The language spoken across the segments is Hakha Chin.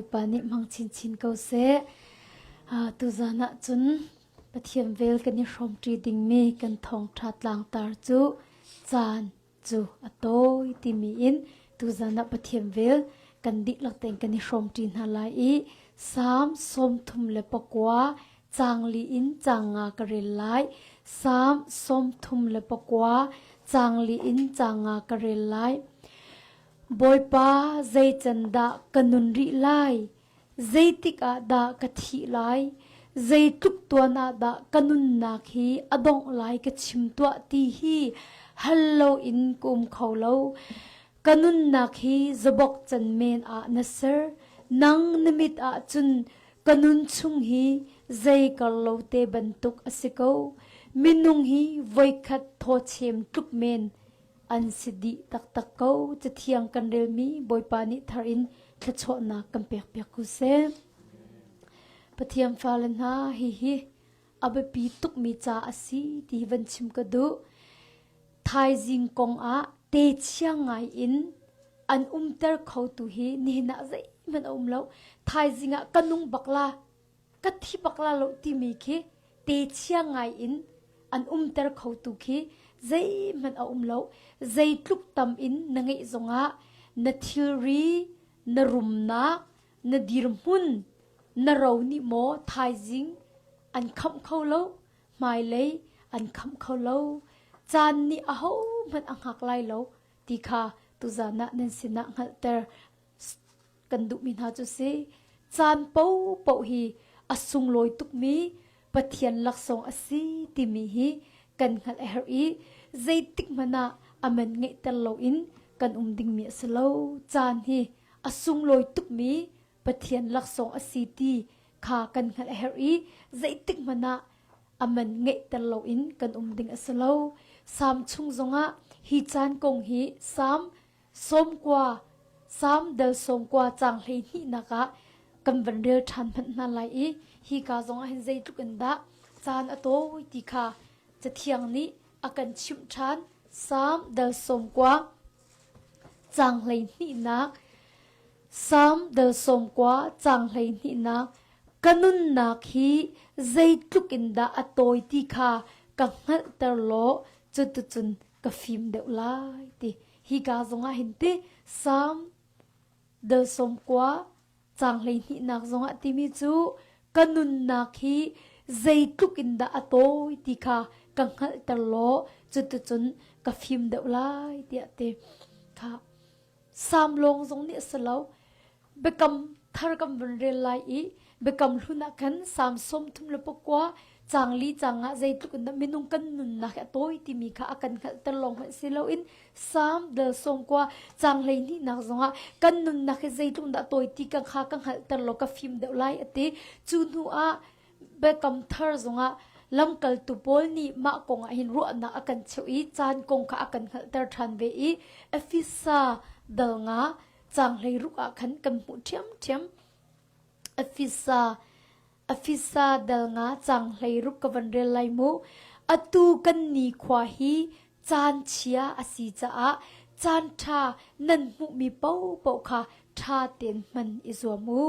Bawipa nih hmang chinchin ko seh. Tuzan ah cun Pathian vel kan i hrawmṭi dingmi kan thawngṭha tlangtar cu caan cu a tawi timi in tuzan ah Pathian vel kan dihlak tein kan i hrawmṭi hna lai i Salm 39 caang li in caang nga ka rel lai. Salm 39 caang li in caang nga ka rel lai. Bawipa zei can dah ka nun rih lai? Zeitik ah dah ka thih lai? Zeitluk tuan ah dah ka nunnak hi a dongh lai ka chim tuah ti hi hal loin ka um kho lo. Ka nunnak hi zabok can men ah na ser. Nang na mit ah cun ka nun chung hi zei kar lo te bantuk a si ko. Minung hi voikhat thawchem tluk men an si dih taktak ko. Cathiang kan relmi Bawipa nih thar in thluachuahnak kan pekpiak ko seh. Pathian fale hna hihi a biapi tukmi ca a si ti van chim ka duh. Thaizing kong ah techia ngai in an umter khotu hi nihin ah zeihmanh a um lo. Thaizing ah ka nung bak la, ka thi bak la lo timi khi techia ngai in an umter khotu khi zeihmanh a um lo. Zeitluk tam in na ngeih zongah na thilri, na rumnak, na dirhmun, na ro nih maw thaizing an khamh kho lo, hmailei an khamh kho lo. Caan nih ahohmanh a hngak lai lo ti kha tuzan ah nan sinah hngalhter kan duhmi hna cu si. Caan paohpaoh hi a sunglawi tukmi Pathian laksawng a si timi hi kan hngalh a herh i zeitik hmanh ah a man ngeihter loin kan um dingmi a si lo. Caan hi a sunglawi tukmi Pathian laksawng a si ti kha kan hngalh a herh i zeitik hmanh ah a man ngeihter loin kan um ding a si lo. Salm chung zongah hi caan kong hi Salm sawmkua Salm dal sawmkua caang 12nak ah kan van rel ṭhan hmanh hna lai i hi ka zongah hin zeitluk in dah caan a tawi ti kha Cathiang nih a kan chimh ṭhan. Salm dal sawmkua caang 12nak Salm dal 90 caang 12nak Ka nunnak hi zeitluk in dah a tawi ti kha ka hngalhter law cuticun ka fim deuh lai ti. Hika zongah hin ti Salm dal 90 caang 12nak zongah timi cu ka nunnak hi zeitluk in dah a tawi ti kha ka hngalhter law cuticun ka fim deuh lai tiah ti. Kha Sam lawng zong nih a si lo. Biakam thar kan vun rel lai i biakam hlun ah khan Salm 39 caang li caang ah zeitluk in dah minung kan nunnak hi a tawi timi kha a kan hngalhter lawng hmanh si loin Salm dal 90 caang 12nak zongah kan nunnak hi zeitluk in dah a tawi ti ka kha ka hngalhter law ka fim deuh lai a ti. Cu hnu ah Biakam Thar zongah lamkaltu Paul nih mah kong ah hin ruahnak a kan cheuh i caan kong kha a kan hngalhter ṭhan ve i Efesa dal nga caang 16 ah khan kan hmuh ṭhiamṭhiam. Efesa Efesa dal nga caang 16 ka van rel lai mu. Atu kan nikhua hi caan chia a si caah caan ṭha nan hmuhmi paohpaoh kha ṭha tein hman i zuam u.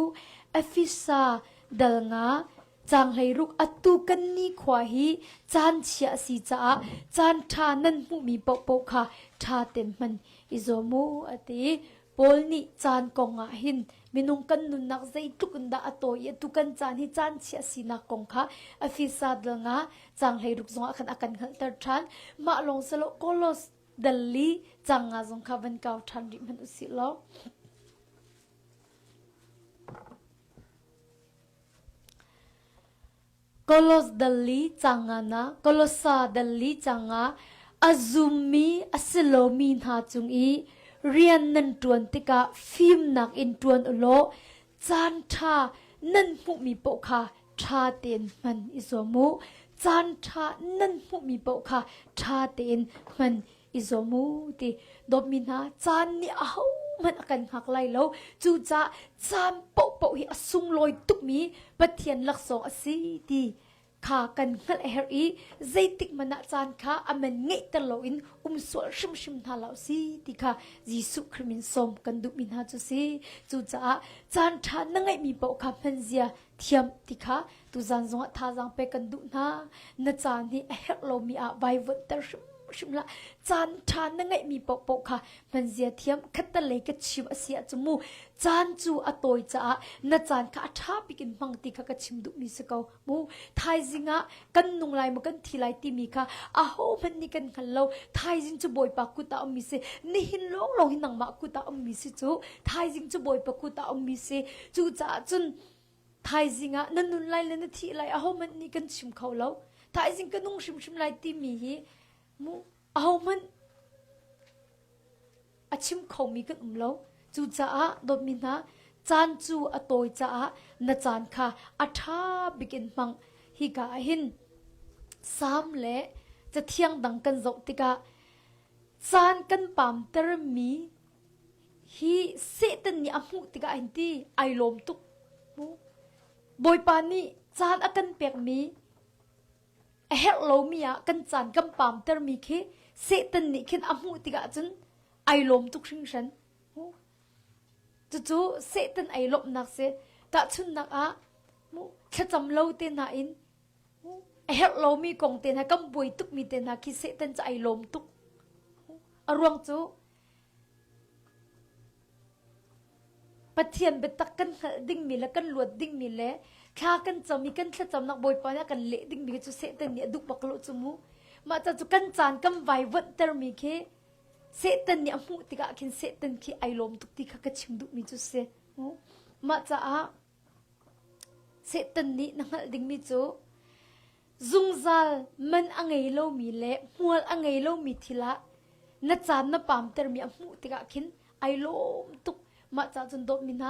Efesa dal nga caang 16 atu kan nikhua hi caan chia a si caah caan ṭha nan hmuhmi paohpaoh kha ṭha tein hman i zuam u a ti. Paul nih caan kong ah hin minung kan nunnak zeitluk in dah a tawi i atu kan caan hi caan chia sinak kong kha Efesa dal nga caang 16 zongah khan a kan hngalhter ṭhan. Mah lawng si lo Kolos dal li caang nga zong kha van kau ṭhan rih hmanh usih law. Kolos dal li caang nga na Kolosa dal li caang nga a zummi a si lomi hna cung i rian nan ṭuan tikah fimnak in ṭuan u law caan ṭha nan hmuhmi paoh kha ṭha tein hman i zuam u. Caan ṭha nan hmuhmi paoh kha ṭha tein hman i zuam u ti dawtmi hna caan nih ahohmanh a kan hngak lai lo. Cucaah caan paohpaoh hi a sunglawi tukmi Pathian laksawng a si ti. kha kan hngalh a herh i zeitik hmanh ah caan kha a man ngeihter loin um sual hrimhrim hna lo si ti kha Jesuh Khrih min sawm kan duhmi hna cu si. Cucaah caan ṭha na ngeihmi paoh kha hman zia thiam ti kha tuzan zongah thazaang pek kan duh hna. Na caan hi a herh lomi ah vaivuanhter hrimhrim hlah. Caan ṭha na ngeihmi paohpaoh kha hman zia thiam. Khattelei ka chim a si ahcun mu caan cu a tawi caah na caan kha a ṭha bik in hmang ti kha ka chim duhmi si ko. Mu thaizing ah kan nung lai maw kan thi lai timi kha ahohmanh nih kan hngal lo. Thaizing cu Bawipa kut ah ummi si. Nihin lawnglawng hi nangmah kut ah ummi si cu. Thaizing cu Bawipa kut ah ummi si. Cucaah cun thaizing ah na nun lai le na thih lai ahohmanh nih kan chim kho lo. Thaizing ka nung hrimhrim lai timi hi mu ahohmanh a chim khomi kan um lo. Cucaah dawtmi hna, caan cu a tawi caah na caan kha a ṭha bik in hmang. Hika ah hin Salm le Cathiang dang kan zoh tikah caan kan pamtermi hi Satan nih a hmuh tikah hin ti ai lawm tuk. Bawipa nih caan a kan pekmi a herh lomi ah kan caan kan pamtermi khi Satan nih khin a hmuh tikah cun ai lawm tuk hringhran. Cucu Satan ai lawmhnak si. Tahchunhnak ah thlacam lo te hna in a herh lomi kong te hna kan buai tukmi te hna khi Satan cu ai lawm tuk. A ruang cu Pathian biatak kan hngalh dingmi le kan luat dingmi le thla kan cam i kan thlacamnak Bawipa nih a kan leh dingmi cu Satan nih a duh bak lo cu mu. Mah ca cu kan caan kan vaivuanhtermi khi Satan nih a hmuh tikah khin Satan khi ai lawm tuk ti kha ka chim duhmi cu si. Mah caah Satan nih na hngalh dingmi cu Zungzal man a ngei lomi le hmual a ngei lomi thil ah na caan na pamtermi a hmuh tikah khin ai lawm tuk. Mah ca cun dawtmi hna,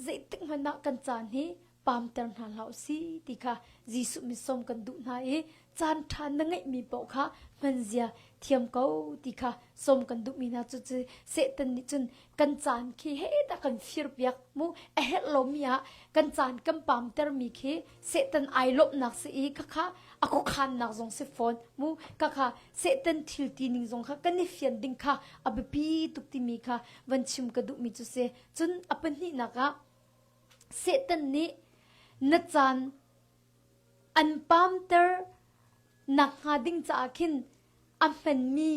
zeitik hmanh ah kan caan hi pamter hna hlah usih ti kha Jesuh min sawm kan duh hna i caan ṭha na ngeihmi paoh kha hman zia thiam ko ti kha sawm kan duhmi hna cu cu Satan nih cun kan caan khi he dah kan firpiak mu a herh lomi ah kan caan kan pamtermi khi Satan ai lawmhnak si i khakha a khuakhannak zong si fawn mu khakha Satan thil ti ning zong kha kan i fian ding kha a biapi tuk timi kha van chim ka duhmi cu si cun a pahnihnak ah Satan nih na caan an pamter nak hnga ding caah khin a hmanmi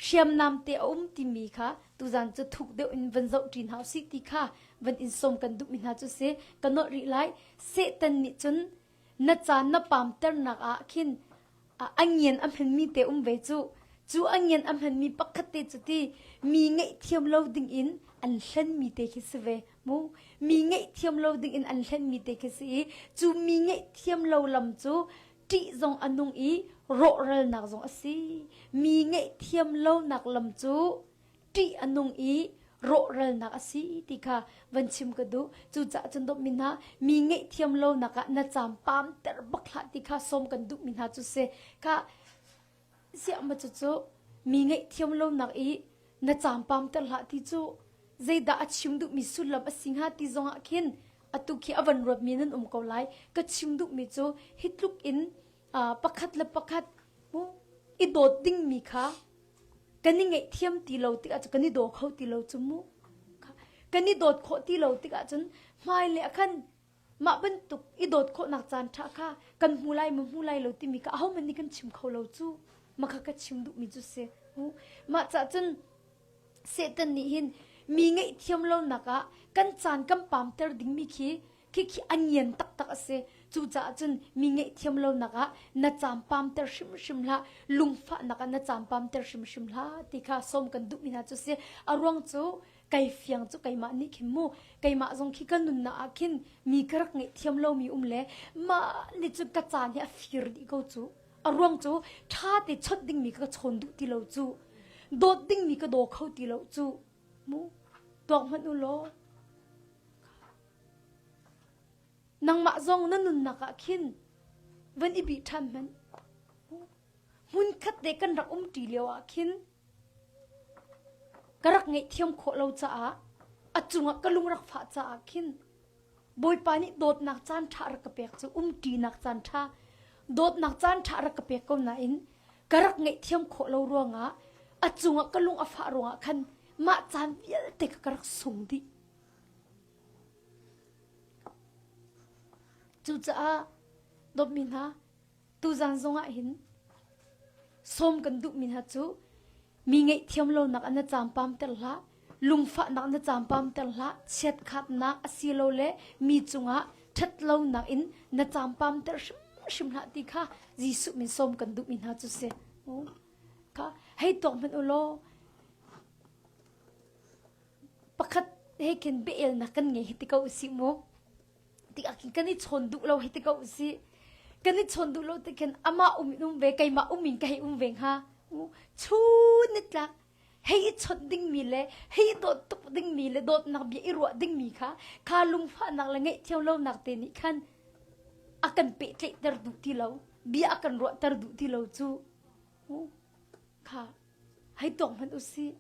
hriamnam te a um timi kha tuzan cu thuk deuh in van zoh ṭi hna usih ti kha van in sawm kan duhmi hna cu si ka nolh rih lai Satan nih cun na caan na pamternak ah khin a ngian a hmanmi te um ve cu cu a ngian a hmanmi pakhat te cu ti mi ngaihthiam lo ding in an hlenmi te khi si ve mu mi ngaihthiam lo ding in an hlenmi te khi si i cu mi ngaihthiam lo lam cu ṭih zong a nung i rawhralnak zong a si. Mi ngaihthiam lonak lam cu ṭih a nung i rawhralnak a si ti kha van chim ka duh. Cucaah cun dawtmi hna, mi ngaihthiam lonak ah na caam pamter bak hlah ti kha sawm kan duhmi hna cu si. Kha ziah ma cucu mi ngaihthiam lonak i na caam pamter hlah ti cu zeidah a chim duhmi sullam a si hnga ti zongah khin atu khi a van ruatmi nan um ko lai ka chim duhmi cu hi tluk in pakhat le pakhat mu i dawt dingmi kha kan i ngaihthiam ti lo tikah cun kan i daw kho ti lo cu mu kan i dawt khawh ti lo tikah cun hmailei ah khan mah bantuk i dawt khawhnak caan ṭha kha kan hmu lai maw hmu lai lo timi kha ahohmanh nih kan chim kho lo cu mah kha ka chim duhmi cu si mah cah cun Satan nih hin mi ngaihthiam lonak ah kan caan kan pamter dingmi khi khi khi a ngian taktak a si. Cucaah cun mi ngaihthiam lonak ah na caan pamter hrimhrim hlah, lungfahnak ah na caan pamter hrimhrim hlah ti kha sawm kan duhmi hna cu si. A ruang cu kai fiang cu keimah nih khin mu keimah zong khi ka nunnak ah khin mi ka rak ngaihthiam lomi um le mah nih cun ka caan hi a fir dih ko cu. A ruang cu ṭha te chawnh dingmi ka chawn duh ti lo cu. Dawt dingmi ka daw kho ti lo cu. Mu tuak hmanh u law. Nangmah zong na nunnak ah khin van i bih ṭhan hmanh. Hmunkhat te kan rak um ṭi lio ah khin ka rak ngaihthiam khawh lo caah a cungah ka lung rak fah caah khin Bawipa nih dawtnak caan ṭha rak ka pek cu umṭinak caan ṭha. Dawtnak caan ṭha rak ka pek ko nain ka rak ngaihthiam khawh lo ruangah a cungah ka lung a fah ruangah khan mah caan vialte kha ka rak sung dih. Cucaah dawtmi hna tuzan zongah hin sawm kan duhmi hna cu mi ngaihthiam lonak an na campam ter hlah lungfahnak na campam ter hlah chiatkhatnak asilole mi cungah ṭhatlonak in na campam ter hrimhrim hlah ti kha Jesuh min sawm kan duhmi hna cu si. Kha hei tuak hmanh u law pakhat he khin bia-elnak kan ngei hi ti ko usih mu. Tikah khin kan i chawn duh lo hi ti ko usih. Kan i chawn duh lo ti khin amah um in um ve keimah um in ka hei um ve hnga. Chun nitlak hei i chawnh dingmi le hei i dawt tuk dingmi le dawtnak bia i ruah dingmi kha kha lungfahnak le ngaihthiam lonak te nih khan a kan pehtlaihter duh ti lo bia a kan ruahter duh ti lo cu kha hei tuak hmanh usih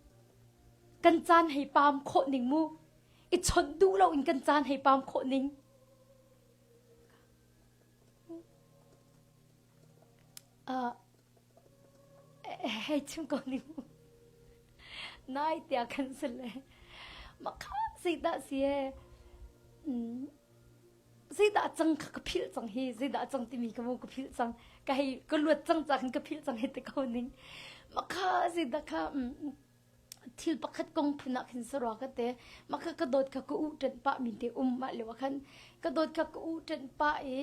kan caan hei paam khawh ning mu i chawnh duh lo in kan caan hei paam khawh ning uh, hei chim ko ning mu nai tiah kan si le makha zeidah si e zeidah cang kha ka philh cang hi zeidah cang timi ka mu ka philh cang ka hei ka luat cang ca khan ka philh cang hi te ko ning makha zeidah kha thil pakhat kong phun ah khin sarua ka te makha ka dawt kha ka u ṭan pah mi te um mah lio ah khan ka dawt kha ka u ṭan pah i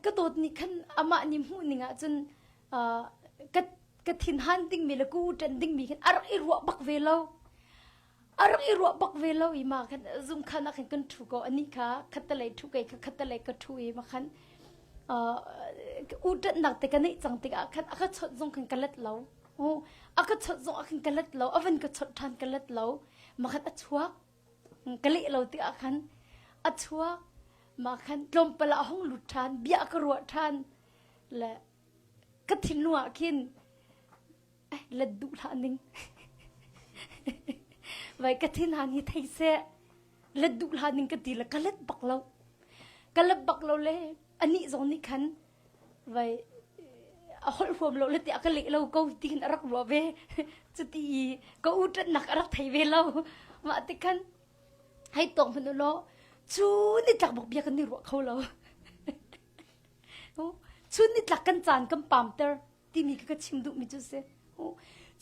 ka dawt nih khan amah nih hmuh ning ah cun ka ka thin han ding mi le ka u ṭan ding mi khan a rak i ruah bak ve lo a rak i ruah bak ve lo i ma khan zung khan ah khan kan ṭhu ko anih kha khattelei ṭhu kei kha khattelei ka ṭhu i ma khan u ṭanhnak te ka neih cang tikah khan a ka chawnh zong khan ka let lo a ka chawnh zong ah khan ka let lo a van ka chawnh ṭhan ka let lo ma khan a chuak ka leh lo tikah khan a chuak ma khan tlawmpal ah a hung lut ṭhan bia ka ruah ṭhan le ka thinlung ah khin eh let duh hlah ning vai ka thin han hi thei seh let duh hlah ning ka ti le ka let bak lo ka let bak lo le anih zong nih khan vai a holh huam lo le tiah ka leh lo ko ti khin a rak ruah ve cuti i ka u ṭannak a rak thei ve lo mah ti khan hei tong hmanh u law cu ni tlak bak bia kan ni ruah kho lo chun ni tlak kan caan kan pamter timi ka ka chim duhmi cu si.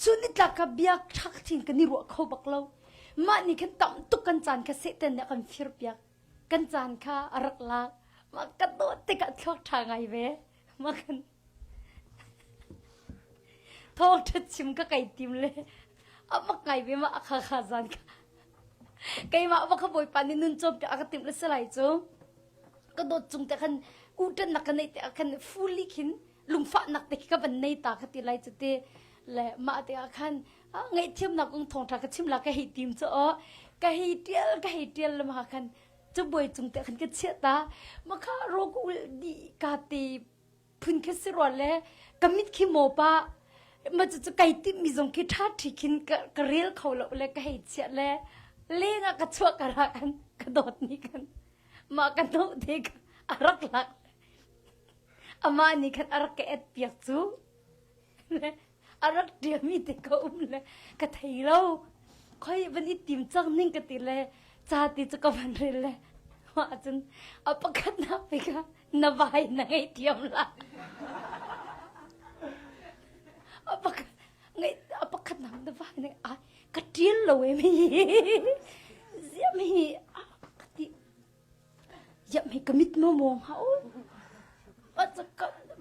Chun nitlak kha biak ṭhak thin kan i ruah kho bak lo. Mah nih khan tam tuk kan caan kha Satan nih a kan fir piak. Kan caan kha a rak lak. Mah ka dawt tikah thluak ṭha ngai ve. Mah kan thawngṭha chim ka kai tim le a mak ngai ve mah kha kha zan kha. Keimah va kha Bawipa nih nun cawm piak a ka timh le si lai cu. Ka dawt cung te khan uṭannak ka neih te ah khan fully khin lungfahnak te khi ka van nei ta ka ti lai cu ti le mah te ah khan ngaihthiamnak kong thawngṭha ka chim la ka hei tim cu aw ka hei ṭial ka hei ṭial le ma khan cabuai cung te khan ka chiah ta ma kha ro ka ulh dih ka te phun khi si rua le ka mit khi maw pa ma cu cu kai timh mi zong khi ṭha ṭhi khin ka ka rel kho lo le ka hei chiah le leng ah ka chuah ka ra kan ka dawt ni kan mah ka no te ka a rak lak Amah nih khan a rak ka et piak cu. A rak ṭiami te ka um le ka thei lo. Khoi van i tim cang ning ka ti le ca ti cu ka van rel le mah cun a pakhatnak pe kha na vai na ngei thiam la. A pakhat ngai a pakhatnak na vai na ai ka ṭial lo e mi. Ziam hi ka ti Iam hi ka mit maw maw hnga u.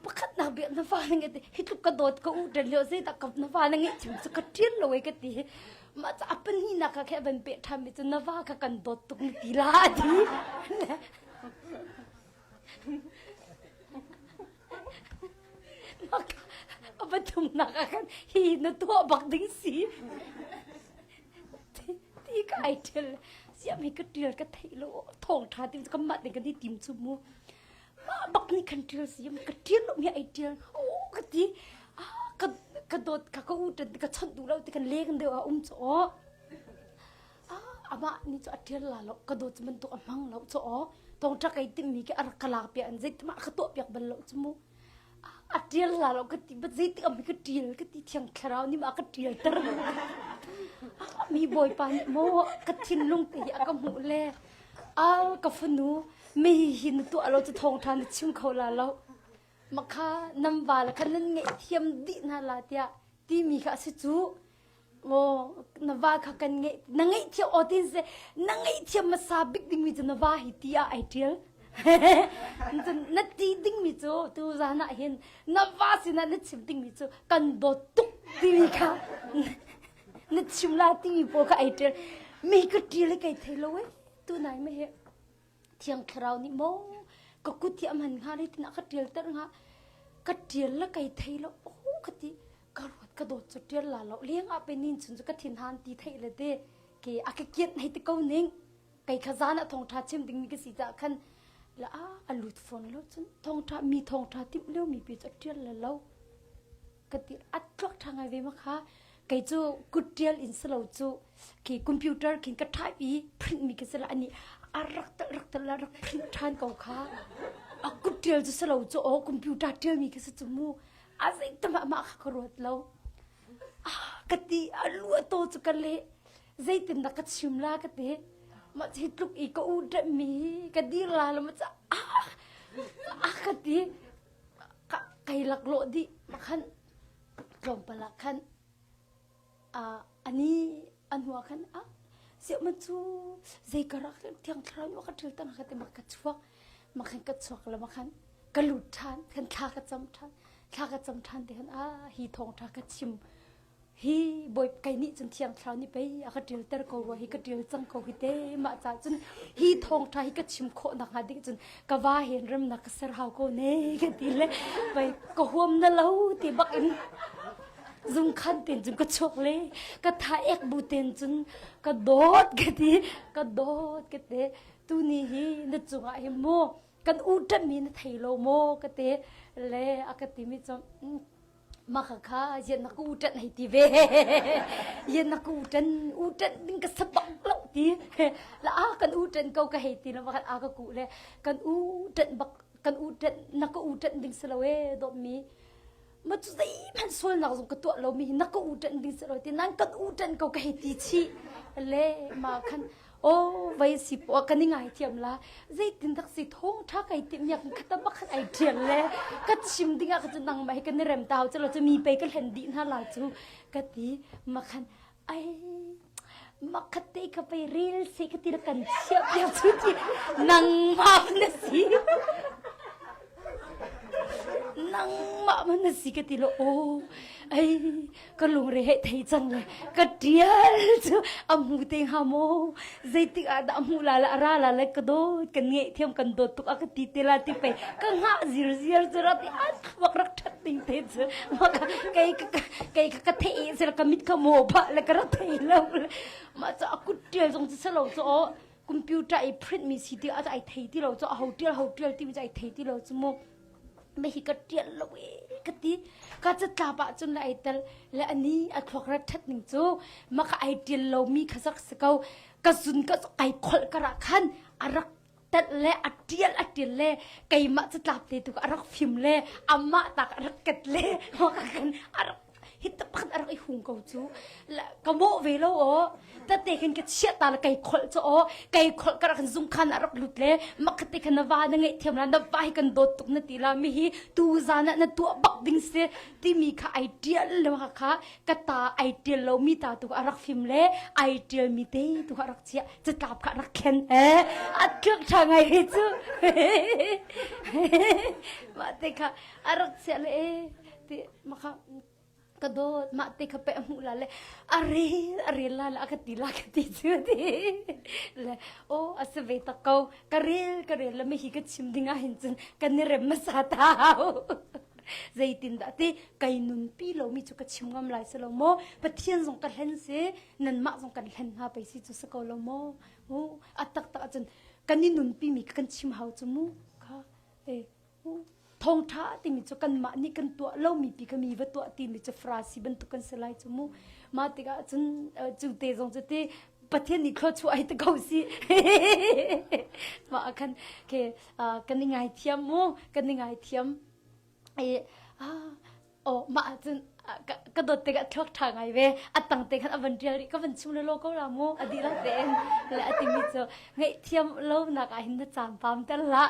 Pakhat nak bia na fa na ngeih hi tluk ka dawt ka u ṭan lio zeidah ka na fa na ngeih thiam cu ka ṭian lo ei ka ti hi mah ca a pahnihnak ka khe van peh ṭhan mi cu na va kha kan dawt tuk na ti la a ti. A pathumnak ah khan hi na tuah bak ding si. Ti ka ai ṭial siam hi ka ṭial ka theih lo thawng ṭha ti cu kanmah te kan i tim cu mu mah bak nih khan ṭial siam ka ṭial lo mi ai ṭial o ka ti ka ka dawt ka ka u ṭan ka chawnh duh lo ti kan leng deuh ah um cu aw amah nih cu a ṭial la lo ka dawt cu bantuk a hmang lo cu aw thawng ṭha kai timmi khi a rak ka lak piak an zeitimah ka tuah piak bal lo cu mu. A ṭial la lo ka ti but zeitik am ka ṭial ka ti thiang thlarau nih ma ka ṭial ter. Mi bawipa nih maw ka thinlung te hi a ka hmuh le al ka fanu mi hi na tuah lo cu thawngṭha na chim kho la lo. Makha nan va le kha nan ngaihthiam dih hna la tiah timi kha a si cu. Maw na va kha kan ngeih na ngaihthiam aw tin se na ngaihthiam hmasa bik dingmi cu na va hi ti ah ai ṭial. Cun na ti dingmi cu tu zan ah hin na va sinah na chim dingmi cu kan dawt tuk timi kha na chim la timi pawl kha ai ṭial. Mi ka ṭial i kai thei lo eh tu nai ma hi. Thiang Thlarau nih maw ka kut hi a hman hnga le tin a ka ṭialter hnga ka ṭial le kai thei lo oh ka ti ka ruat ka dawt cu ṭial la lo leng ah pe nin chun cu ka thin han ti theih le te ke a ka kiat hei te ko ning kei kha zan ah thawngṭha chim ding mi ka si caah khan la a a lut fawn lo cun thawngṭha mi thawngṭha timh lio mi pi cu a ṭial le lo ka ti a tluak ṭha ngai ve ma kha kei cu kut ṭial in si lo cu khi computer khin ka type i print mi ka si la ani a rak tel rak tel la rak print ṭhan ko kha a kut ṭial cu si lo cu aw computer ṭial mi ka si cu mu a zeitam ah mah kha ka ruat lo ah ka ti a lu a taw cu ka leh zeitin dah ka chim la ka ti mah hi tluk i ka u mi ka dir la lo ma ca ah ah ka ti kai laklawh dih makhan tlawmpal ah khan ani a hnu ah khan ah siah cu zei ka rak thiang thlarau nih ka ṭil tang ka ti mak ka chuak makhan ka chuak le makhan ka lut ṭhan khan thla ka cam ṭhan thla ka cam ṭhan ti khan ah hi thawngṭha ka chim Hi bawi kei nih cun Thiang Thlarau nih pei a ka ṭialter ko rua hi ka ṭial cang ko hi te mah caah cun hi thawngṭha hi ka chim khawh nakhnga ding cun ka va hen remnak ka ser hau ko ne ka ti le pei ka huam na lo ti bak in zungkhan ten cun ka chuak le ka tha ek bu ten cun ka dawt ka ti ka dawt ka te tuni hi na cungah hi mu kan u ṭanmi na thei lo maw ka te le a ka timi cu Mah kha yan na ka u ṭanh hei ti ve. Yan na ka u ṭan, u ṭanh ding ka sabak lo ti. La a kan u ṭanh ko ka hei ti lo makhan a ka kuh le kan u ṭanh bak kan u ṭanh na ka u ṭanh ding si lo e dawtmi. Ma cu zeihmanh sualnak zong ka tuah lo mi hi na ka u ṭanh ding si lo ti nan kan u ṭanh ko ka hei ti chih. Le ma khan Aw vai si po kan i ngaithiam la zeitin dak si thong tha kai ti miak khata bakhat ai thial le ka chim ding ah ka chu nang mai kan i rem tau chalo chu mi pe ka hlen di hna la chu ka ti makhan ai makhat te ka pe rel se ka ti kan chiap ya chu ti nang ma na si nang ma na si ka ti lo o ai ka lungre he thei cang le ka tial cu a hmu te hnga maw zeitik ah dah hmu la la ra la le ka dawt kan ngeih thiam kan dawt tuk a ka ti te la ti pei ka ngah zir ziar cu rak ti a thluak rak that ding te cu kei ka kei ka ka thei se ka mit ka maw pha le ka rak thei lo mah cu a kut tial zong cu selo cu aw computer i print mi si ti a ai thei ti lo cu a ho tial ho tial ti mi cu ai thei ti lo cu mu me hi ka ṭial lo e ka ti ka catlap ah cun le ai tel le ani a thluak rat ṭhat ning cu maka ai ṭial lo mi kha sak si ko ka zun ka ai kholh ka ra khan a rak telh le a ṭial a ṭial le keimah catlap te tu a rak fim le amah tak a rak ket le maka khan a rak hi ta pakhat a rak i hung ko cu ka mawh ve lo aw tate khin ka chiah ta le kai kholh cu aw kai kholh ka rak zung khan a rak lut le makhat te khan na va na ngeih thiam la na va hi kan dawt tuk na ti la mi hi tu zan ah na tuah bak ding si timi kha ai tial le kha kha ka ta ai tial lo mi ta tu a rak fim le ai tial mi te tu kha rak chiah catlap kha rak khen eh a tluk tha ngai hi cu mah te kha a rak chiah le e ti maka ka dawt mah te kha pe hmuh la le a rel a rel la la ka ti la ka ti cu ti le o a si ve tak ko ka rel ka rel le mi hi ka chim ding ah hin cun kan i rem hmasa tau zeitin dah ti kai nun pi lo mi cu ka chim ngam lai si lo maw pathian zong ka hlen si nanmah zong kan hlen hna pei si cu si ko lo maw u a tak tak ahcun kan i nun pi mi kan chim hau cu mu kha e Thawngṭha timi cu kanmah nih kan tuah lomi pi kha mi va tuah timi cu Farasi bantuk kan si lai cu mu. Mah tikah cun cu te zong cu ti Pathian nih thluachuah ai te ko si. Mah ah khan ke kan i ngaithiam mu, kan i ngaithiam. I. Ah, oh mah ahcun ka dawt tikah thluak ṭha ngai ve. A tang te khan a van ṭial rih ka van chim lelaw ko la mu a dihlak tein le a timi cu ngaihthiam lonak ah hin na caan pam ter hlah.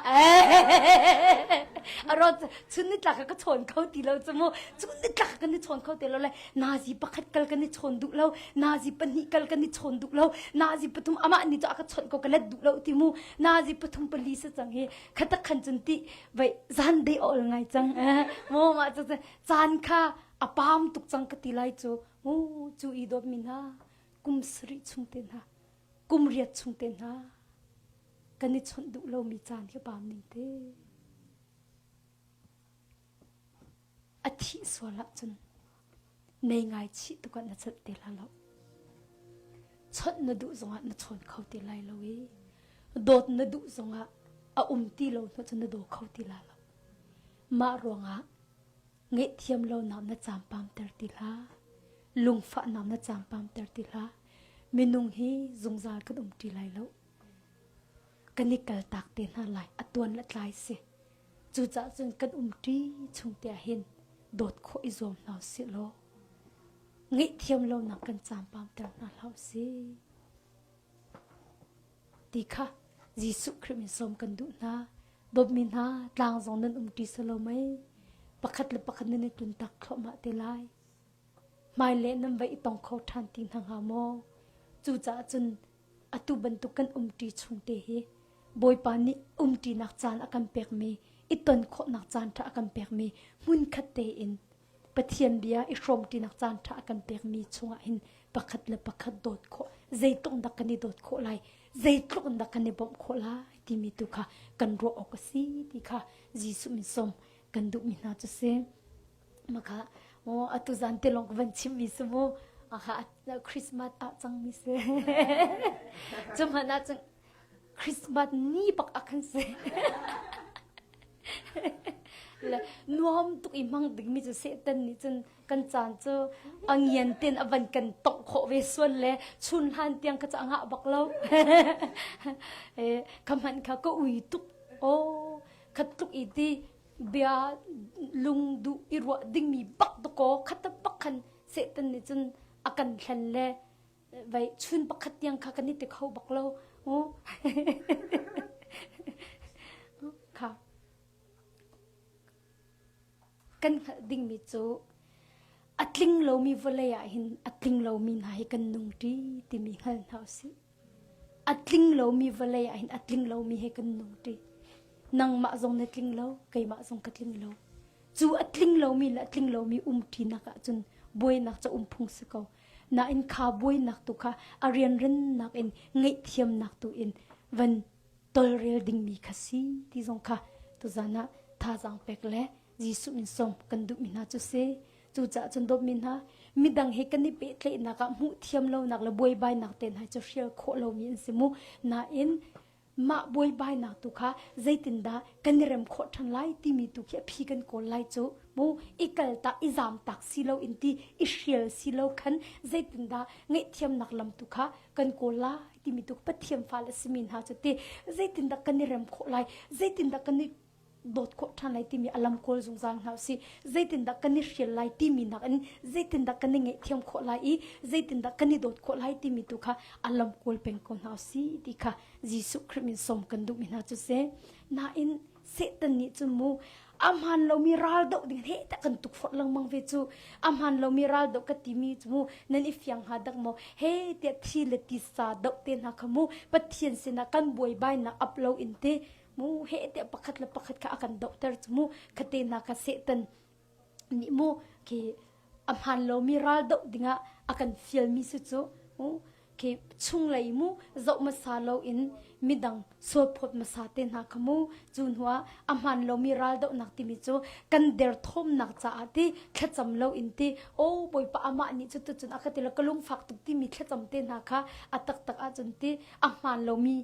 A rawt chun nitlak ka chawn kho ti lo cu mu. Chun nitlak kan i chawn kho ti lo le nazi pakhat kal kan i chawn duh lo nazi pahnih kal kan i chawn duh lo nazi pathum amah nih cu a ka chawnh ko ka let duh lo ti mu nazi pathum pali sa cang hi khatak khan cun ti vai zan dei ol ngai cang eh mo ma cu caan kha a pam tuk cang ka ti lai cu mu cu i dawt mi hna kum sarih chung te hna kum riat chung te hna kan i chawnh duh lo mi caan hi pam ning te A thih sual ahcun nei ngai chih tuk ah na celh te la lo. Chawnh na duh zongah na chawn kho te lai lo i dawt na duh zongah a um ti lo hnu cun na daw kho ti la lo. Mah ruangah ngaihthiam lonak na campam ter ti hlah. Lungfahnak na campam ter ti hlah. Minung hi zungzal kan um ṭi lai lo. Kan i kaltak te hna lai. A tuan le tlai si. Cucaah cun kan umṭi chung te ah hin dawt khawh i zuam hna usih law ngaihthiam lonak kan campamter hna hlah usih ti kha Jesuh Khrih min sawm kan duh hna. Dawtmi hna tlang zong nan umṭi silo mei pakhat le pakhat nan i tuntak thluahmah te lai. Hmailei nan va i tong kho ṭhan ti hna hnga maw? Cucaah cun atu bantuk kan umṭi chung te hi Bawipa nih umṭinak caan a kan pekmi, i ton khawhnak caan ṭha a kan pekmi, hmunkhat tein Pathian bia i hrawmṭinak caan ṭha a kan pekmi chungah hin pakhat le pakhat dawt khawh, zeitluk dah kan i dawt khawh lai, zeitluk in dah kan i bawmh khawh lai timi tu kha kan ruah awk a si ti kha Jesuh min sawm kan duhmi hna cu si. Maka oh atu zan te lawng ka van chimmi si mu. Aha Christmas ah cangmi si. Cu hmanh ah cun Christmas ni bak ah khan si. Le nuam tuk i hmang dingmi cu Satan nih cun kan caan cu a ngian ten a van kan tongh khawh ve sual le chun hlan tiang ka ca ngah bak lo. Eh, ka hmanh kha ka ui tuk. Oh, khat tluk i ti bia lung duh i ruah dingmi bak dakaw khat bak khan Satan nih cun a kan hlen le vai chun pakhat tiang kha kan i ti kho bak lo kha kan hngalh dingmi cu a tling lomi vawlei ah hin a tling lomi hna hi kan nung ṭi timi hngal hna usih A tling lomi vawlei ah hin a tling lomi he kan nung ṭi. Nangmah zong na tling lo, keimah zong ka tling lo. Cu a tling lomi le a tling lomi um ṭinak ahcun buainak ca um phung si ko. Nain kha buainak tu kha a rianrennak in ngaihthiamnak tu in van tolrel dingmi kha si ti zong kha tuzan ah thazaang pek le Jesuh min sawm kan duhmi hna cu si. Cucaah cun dawtmi hna, midang he kan i pehtlaihnak ah hmuh thiam lonak le buaibainak te hna cu hrial khawh lomi an si mu. Nain mah buaibainak tu kha zeitindah kan i rem khawh ṭhan lai timi tu khi a phi kan kawl lai cu mu i kaltak i zamtak si lo in ti i hrial si lo khan zeitindah ngaihthiamnak lam tu kha kan kawl lai timi tu Pathian fale simi hna cu ti zeitindah kan i rem khawh lai zeitindah kan i dawt khawh ṭhan lai timi a lam kawl zungzal hna usih. Zeitindah kan i hrial lai timi nakin zeitindah kan i ngaihthiam khawh lai i zeitindah kan i dawt khawh lai timi tu kha a lam kawl peng ko hna usih ti kha Jesuh Khrih min sawm kan duhmi hna cu si. Nain Satan nih cun mu a hmaan lomi ral doh ding he tak kan tukforh lengmang ve cu a hmaan lomi ral doh ka timi cu mu nan i fiang hnga dak maw he tiah thi le tisa doh te hna kha mu Pathian sinah kan buaibainak ap lo in te mu he tiah pakhat le pakhat kha a kan dohter cu mu khate na kha Satan nih mu khi a hmaan lomi ral doh dingah a kan fialmi si cu mu khi chunglei mu zoh hmasa loin midang sualphawt hmasa te hna kha mu cu hnuah a hmaan lomi ral dohnak timi cu kan derthawmnak caah ti thlacam loin ti o bawipa amah nih cu tucun a ka ti le ka lungfak tuk timi thlacam te hna kha a taktak ahcun ti a hmaan lomi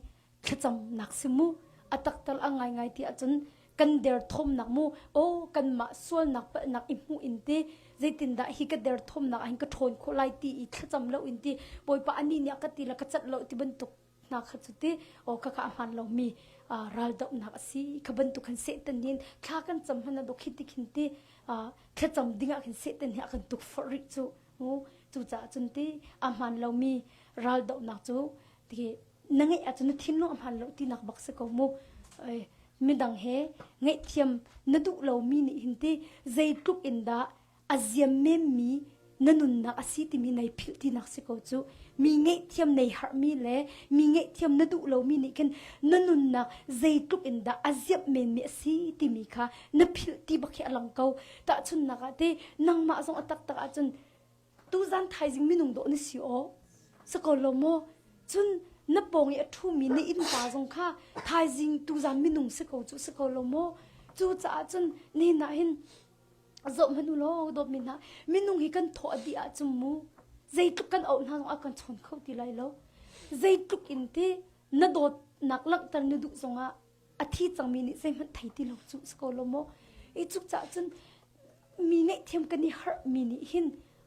thlacamnak si mu a taktal a ngaingai ti ahcun kan derthawmnak mu aw kanmah sualnak palhnak i hmuh in ti zeitindah hi ka derthawmnak ah hin ka ṭhawn khawh lai ti i thlacam lo in ti bawipa ani nih a ka ti le ka cat lo ti bantuk hna kha cu ti aw ka ka a hmaan lomi. Raldohnak a si. Kha bantuk khan Satan nih thla kan cam hmanh ah khi ti khin ti thlacam ding ah khin Satan hi a kan tukforh rih cu. Cucaah cun ti a hmaan lomi raldohnak cu ti na ngeih ahcun na thinlung a hmaan lo tinak bak si ko mu. Midang he ngaihthiam na duh lomi nih hin ti zeitluk in dah a ziam memmi na nunnak a si timi nei philh tinak si ko cu. Mi ngaihthiam nei harhmi le mi ngaihthiam na duh lomi nih khin na nunnak zeitluk in dah a ziamh menmi a si timi kha na philh ti bak hi a lang ko. Tahchunhnak ah ti nangmah zong a taktak ahcun tuzan thaizing minung dawh na si aw si ko lo maw? Cun na pawng i a ṭhumi na innpa zong kha thaizing tuzan minung si ko cu si ko lo maw? Cucaah cun nihin ah hin zoh hmanh u law dawtmi hna minung hi kan thaw a dih ahcun mu zeitluk kan auh hna zong a kan chawn kho ti lai lo zeitluk in ti na dawtnak langhter na duh zongah a thi cangmi nih zeihmanh thei ti lo cu si ko lo maw i cuk cah cun mi ngaihthiam kan i harh mi nih hin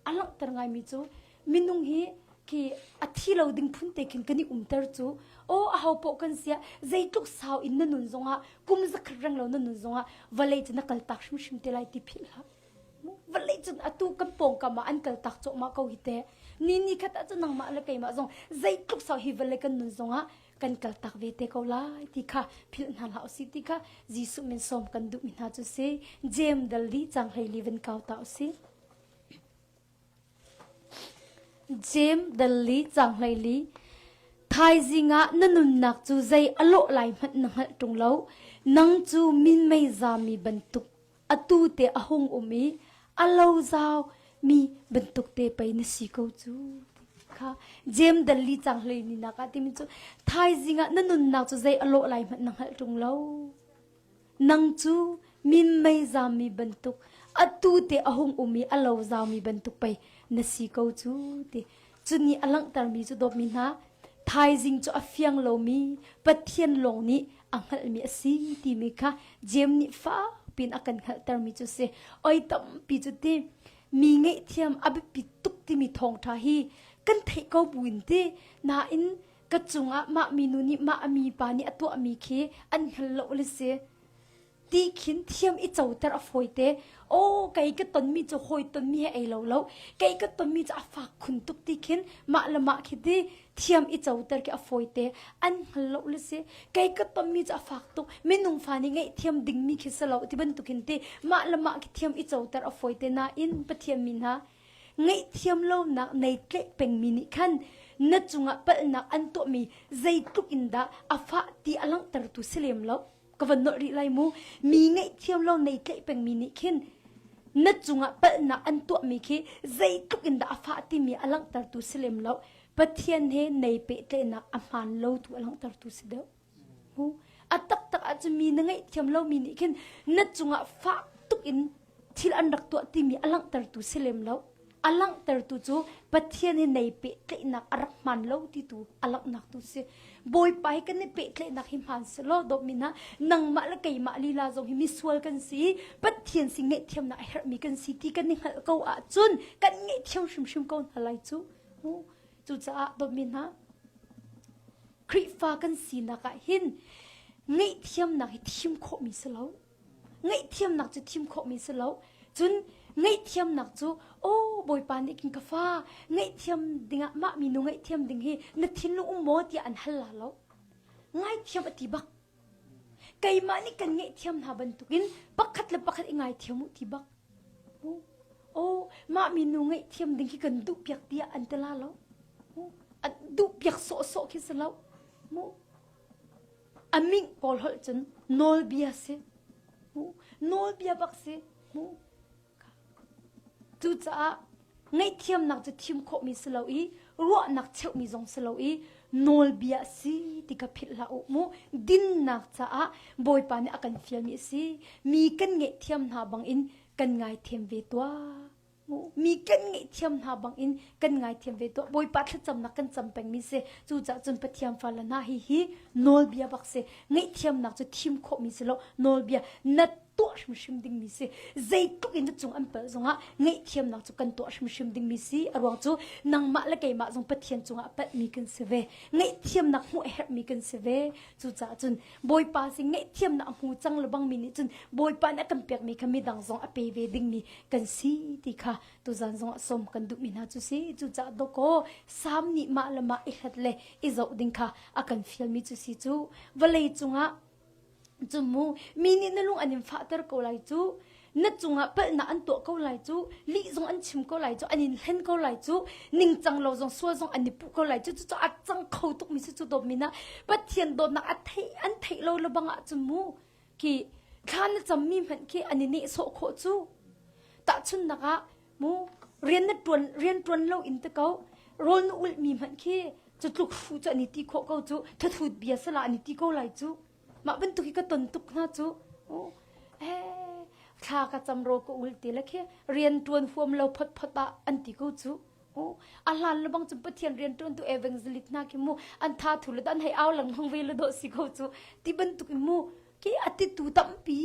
a langhter ngaimi cu minung hi khi a thi lo ding phun te khin kan i umter cu aw a ho poh kan sia zeitluk sau in na nun zongah kum zakhat reng lo na nun zongah vawlei cu na kaltak hrimhrim te lai ti philh hlah vawlei cun atu kan pawngkam ah an kaltak cawhmah ko hi te ni ni khat ah cun nangmah le keimah zong zeitluk sau hi vawlei kan nun zongah kan kaltak ve te ko lai ti kha philh hna hlah usih ti kha Jesuh min sawm kan duhmi hna cu si Jeim dal li cang hlei li van kau ta usih Jeim dal li cang hlei li Thaizing ah na nunnak cu zei a lawh lai hmanh na hngalh ṭung lo nang cu minmei zami bantuk atu te a hung um i a lo zau mi bantuk te pei na si ko cu kha Jeim dal li cang hlei ni nak ah timi cu thaizing ah na nunnak cu zei a lawh lai hmanh na hngalh ṭung lo nang cu minmei zammi bantuk atu te a hung um i a lo zaumi bantuk pei na si ko cu ti cu nih a langhtermi cu dawtmi hna thaizing cu a fiang lomi Pathian lawng nih a hngalhmi a si timi kha Jeim nih fakpiin a kan hngalhtermi cu si. Oi tampi cu ti mi ngaihthiam a biapi tuk timi thawngṭha hi kan theih ko buin ti nain ka cungah mah minu nih mah a mipa nih a tuahmi khi an hngal lo le si. Ti khin thiam i coter a fawite. Aw kei ka tonmi cu hawi tonmi he ei lo lo. Kei ka tonmi cu a fak khun tuk ti khin mah le mah khi ti thiam i coter khi a fawite. An hngal lo le si. Kei ka tonmi cu a fak tuk. Minung fa nih ngaihthiam dingmi khi si lo ti bantukin ti mah le mah khi thiam i coter a fawite nain Pathian mi hna ngaihthiam lonak nei tlaih pengmi nih khan na cungah palhnak an tuahmi zeitluk in dah a fah ti a langhtertu si lem lo. Ka van nolh rih lai mu. Mi ngaihthiam lo nei tlaih pengmi nih khin na cungah palhnak an tuahmi khi zeitluk in dah a fah timi a langhtertu si lem lo. Pathian he nei pehtlaihnak a hmaan lo tu a langhtertu si deuh. Mu. A taktak ahcun mi na ngaihthiam lomi nih khin na cungah fak tuk in thil an rak tuah timi a langhtertu si lem lo. A langhtertu cu Pathian he nei pehtlaihnak a rak hmaan lo ti tu a langhnak tu si. Bawipa he kan i pehtlaihnak hi hmaan si law dawtmi hna nangmah le keimah lila zong hi misual kan si Pathian sin ngaihthiamnak a herhmi kan si ti kan i hngalh ko ahcun kan ngaihthiam hrimhrim ko hna lai cu. Cucaah dawtmi hna Khrihfa kan sinak ah hin ngaihthiamnak hi thim khawhmi si lo. Ngaihthiamnak cu thim khawhmi si lo. Cun ngaihthiamnak cu aw Bawipa nih kin ka fa ngaihthiam dingah mah minu ngaihthiam ding hi na thinlung um maw tiah an hal la lo. Ngaithiam a ti bak. Keimah nih kan ngaihthiam hna bantukin pakhat le pakhat i ngaithiam u ti bak. Aw mah minu ngaihthiam ding hi kan duh piak tiah an ti la lo. An duh piak sawhsawh khi si lo. Mu A ming kawl holh cun nawlbia si. Nawlbia bak si. Cucaah ngaihthiamnak cu thim khawhmi si lo i ruahnak cheuhmi zong si lo i nawlbia si ti ka philh hlah u mu. Dinnak caah Bawipa nih a kan fialmi a si. Mi kan ngaihthiam hna bangin kan ngaithiam ve tuah. Mi kan ngaihthiam hna bangin kan ngaithiam ve tuah. Bawipa thlacamnak kan cam pengmi si. Cucaah cun Pathian fale hna hi hi nawlbia bak si. Ngaihthiamnak cu thim khawhmi si lo. Nawlbia na. tuah hrimhrim dingmi si. Zeitluk in na cung an palh zongah ngaihthiamnak cu kan tuah hrimhrim dingmi si. A ruang cu nangmah le keimah zong Pathian cungah palhmi kan si ve. Ngaihthiamnak hmuh a herhmi kan si ve. Cucaah cun Bawipa sin ngaihthiamnak a hmu cang lebang mi nih cun Bawipa nih a kan pekmi kha midang zong a pe ve dingmi kan si ti kha tuzan zong ah sawm kan duhmi hna cu si. Cucaah dawkaw Sam nih mah le mah i hlat le i zoh ding kha a kan fialmi cu si cu vawlei cungah cu mu mi nih na lung an in fahter ko lai cu na cungah palhnak an tuah ko lai cu lih zong an chim ko lai cu an in hlen ko lai cu ningcang lo zong sual zong an i puh ko lai cu cucu a cang kho tuk mi si cu dawt mi na Pathian dawtnak a theih an theih lo le bang ah cun mu khi thla na cammi hmanh khi an i nehsawh khawh cu tahchunnak ah mu rian na tuan rian tuan lo in te ko rawl na ulh mi hmanh khi cu tluk hru cu an i ti khawh ko cu thathut bia sala an i ti ko lai cu mah bantuk hi ka ton tuk hna cu eh thla ka cam ro ka ul ti le khi rian tuan huam lo phot phot ah an ti ko cu a hlan le bang cu Pathian rian tuan tu evangelist hna khi mu an tha thu le an hei au lengmang ve le do si ko cu ti bantuk in mu ki ati tu tampi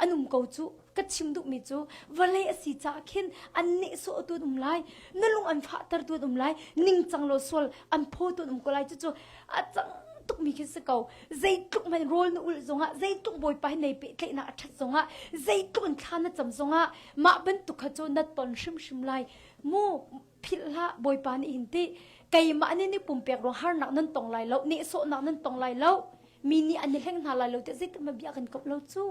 an um ko cu ka chim duhmi cu vawlei a si caah khin an nehsawh tu an um lai na lung an fahter tu an um lai ningcang lo sual an phaw tu an um ko lai cucu a cang tukmi khi si ko zeitluk hmanh rawl na ulh zongah zeitluk bawipa hi nei pehtlaihnak a ṭhat zongah zeitluk in thla na cam zongah mah bantuk kha cu na ton hrimhrim lai mu philh hlah bawipa nih hin ti keimah nih ni pumpek ruang harnak nan tong lai lo nehsawhnak nan tong lai lo mi nih an i hleng hna lai lo tiah zeitik ma bia kan komh lo cu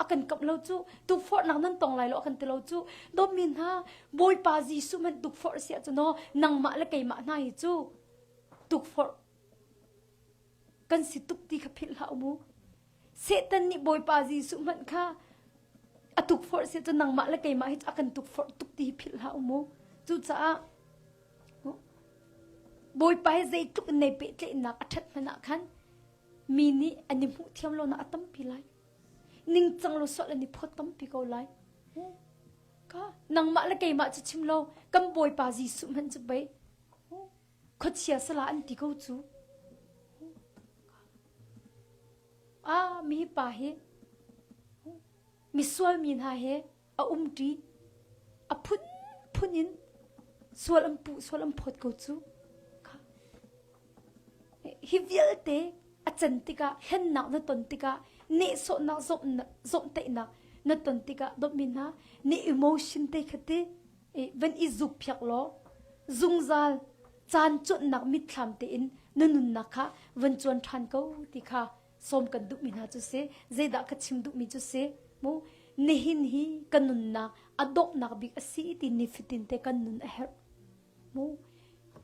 a kan komh lo cu tukforhnak nan tong lai lo a kan ti lo cu dawtmi hna bawipa Jesuh hmanh tukforh si ahcun aw nangmah le keimah hna hi cu tukforh kan si tuk ti kha philh hlah mu Satan nih bawipa Jesuh hmanh kha a tukforh si ahcun nangmah le keimah hi a kan tukforh tuk ti hi philh hlah mu cucaah Bawipa hi zeitluk in nei pehtlaihnak a ṭhat hmanh ah khan mi nih an i hmuh thiam lonak a tampi lai. Ningcang lo sual an i phawt tampi ko lai. Ka nangmah le keimah cu chim lo kan Bawipa Jesuh hmanh cu pei khuachia sala an ti ko cu. Ah mi pa hi misual mi hna he a umṭi a phunphun in sual an puh sual an phawt ko cu hi vialte a can tikah hlennak na ton tikah nehsawhnak zawmhtaihnak na ton tikah dawtmi hna na emotion te kha ti van i zuk phiak law zungzal caan cuanhnak mitthlam tein na nunnak kha van cuan ṭhan ko ti kha sawm kan duhmi hna cu si zeidah ka chim duhmi cu si mu nihin hi ka nunnak a donghnak bik a si ti nifatin te kan nun a herh mu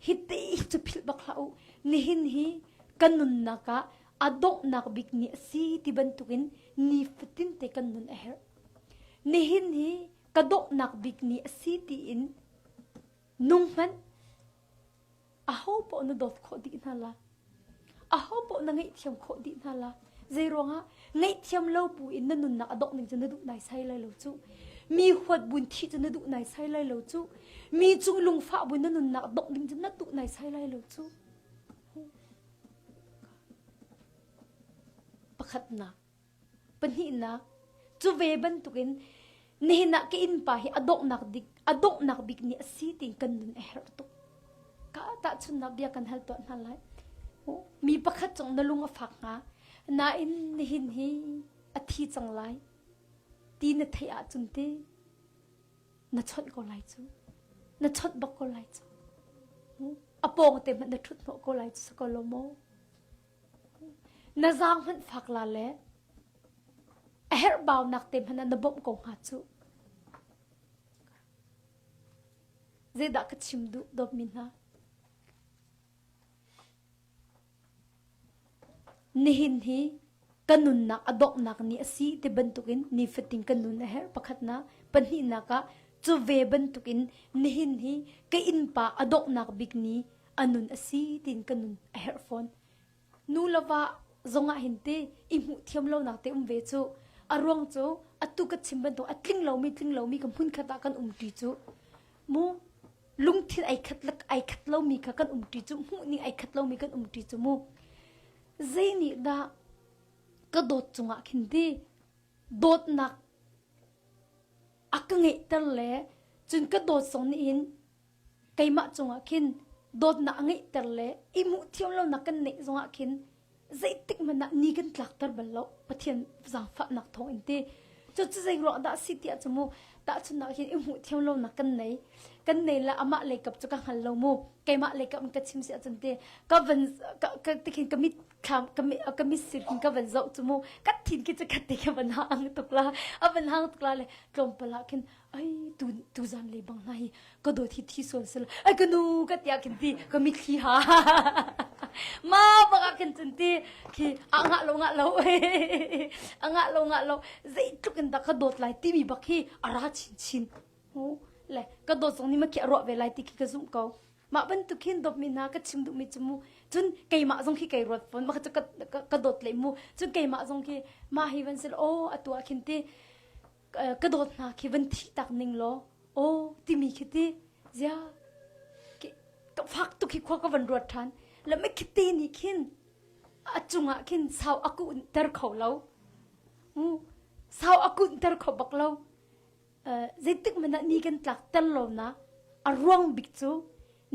hi te cu philh bak hlah u nihin hi ka nunnak ah a donghnak bik ni a si ti bantukin nifatin te kan nun a herh nihin hi ka donghnak bik ni a si tiin nung hmanh Aho paoh na dawt khawh dih hna la. Aho paoh na ngaihthiam khawh dih hna la. Zei ruangah ngaihthiam lo bu in na nunnak a dongh ning cu na duh naisai lai lo cu. Mi huat buin thih cu na duh naisai lai lo cu. Mi cung lungfah buin na nunnak dongh ding cu na duh naisai lai lo cu. Pakhatnak Pahnihnak, cu ve bantukin nihin ah ka innpa hi a donghnak dik a donghnak bik ni a si tiin kan nun a herh tuk. Ka tahchunnak bia kan hal tuah hna lai. Mi pakhat cung na lung a fak hnga. Nain nihin hi a thi cang lai ti na theih ahcun ti na chawnh ko lai cu. Na chawnh bak ko lai cu. A pawng te hmanh na ṭhut hnawh ko lai cu si ko lo maw? Na zaang hmanh fak la le a herhbaunak te hmanh ah na bawmh ko hnga cu. Zeidah ka chim duh dawtmi hna? Nihin hi ka nunnak a donghnak ni a si ti bantukin nifatin ka nun a herh pakhatnak pahnihnak ah cu ve bantukin nihin hi ka innpa a donghnak bik ni a nun a si tiin ka nun a herh fawn. Nu le va zongah hin ti i hmuh thiam lonak te um ve cu a ruang cu atu ka chim bantuk a tling lomi tling lomi ka hmun khat ah kan umṭi cu mu lungthin ai khat ai khat lomi kha kan umṭi cu hmuh ning ai khat lomi kan umṭi cu mu zei nih dah ka dawt cungah khin ti. Dawtnak a ka ngeihter le cun ka dawt zong nih hin keimah cungah khin dawtnak a ngeihter le i hmuh thiam lonak kan neih zongah khin zeitik hmanh ah ni kan tlakter bal lo Pathian zaangfahnak thawng in ti cu cu zei ruang dah si tiah cu mu tahchunnak hin i hmuh thiam lonak kan nei kan nei la amah lei kap cu ka hngal lo mu keimah lei kap in ka chim si ahcun ti ka van ka ka tikhin ka mit thlam ka mit ka mit sir hin ka van zoh cu mu ka thin khi cu khat te ka van hang tuk la a van hang tuk la le tlawmpal ah khin ai tu tu zan le bang hna hi ka dawt hi thi sual sel ai ka nu ka tia khin ti ka mitthli ha ma bak ah khin cun ti khi a ngah lo ngah lo a ngah lo ngah lo zeitluk in dah ka dawt lai timi bak hi a ra chin chin le ka dawt zong nih ma khi a ruah ve lai ti khi ka zumh ko mah bantuk hin dawtmi hna ka chim duhmi cu mu cun keimah zong khi kei ruat fawn mah cu ka, ka, ka dawt le mu cun keimah zong khi mah hi van sil aw atu ah khin ti ka dawt hna khi van thi tak ning law aw timi khi ti zia ka fak tuk khi khua ka van ruat ṭhan le me khi te nih khin a cungah khin sau a kunter kho lo sau a kunter kho bak lo zeitik hmanh ah ni kan tlak tel lo na a ruang bik cu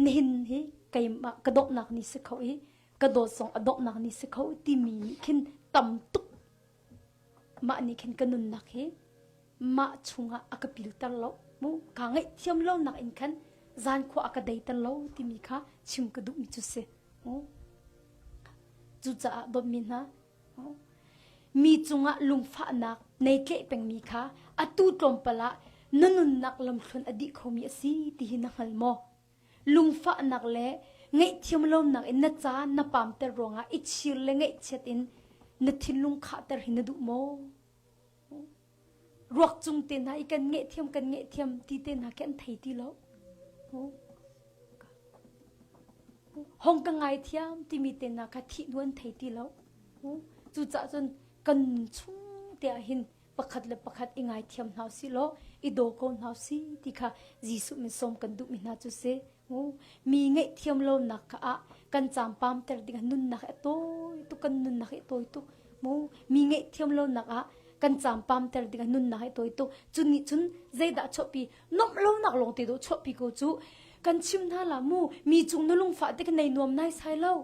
nihin hi keimah ka donghnak ni si kho i ka dawt zong a donghnak ni si kho timi nih khin tam tuk mah nih khin ka nunnak hi mah chungah a ka pilter lo mu ka ngaihthiam lo nak in khan zan khua a ka deiter lo timi kha chim ka duhmi cu si mu cucaah dawtmi hna Mi cungah lungfahnak nei tleh pengmi kha atu tlawmpal ah na nunnak lamthluan a dih khomi a si ti hi na hngal maw? Lungfahnak le ngaihthiam lonak in na caan na pamter ruangah i chir le ngaihchiat in na thinlung khahter hi na duh maw? Ruak cung te hna i kan ngaihthiam kan ngaihthiam ti te hna khi an thei ti lo. Hong ka ngaithiam timi te hna kha thih hnu an thei ti lo. Cucaah cun kan nun chung te ah hin pakhat le pakhat i ngaithiam hna usih law i daw ko hna usih ti kha Jesuh min sawm kan duhmi hna cu si. Mi ngaihthiam lonak kha ah kan campam ter ding nunnak hi a tawi tuk kan nunnak hi a tawi tuk. Mu mi ngaihthiam lonak ah kan campam ter ding nunnak hi tawi tuk. Cu nih cun zeidah chuahpi nomh lonak lawng te dawh chuahpi ko cu kan chim hna la mu mi cung na lungfah te nei nuam nai sai lo.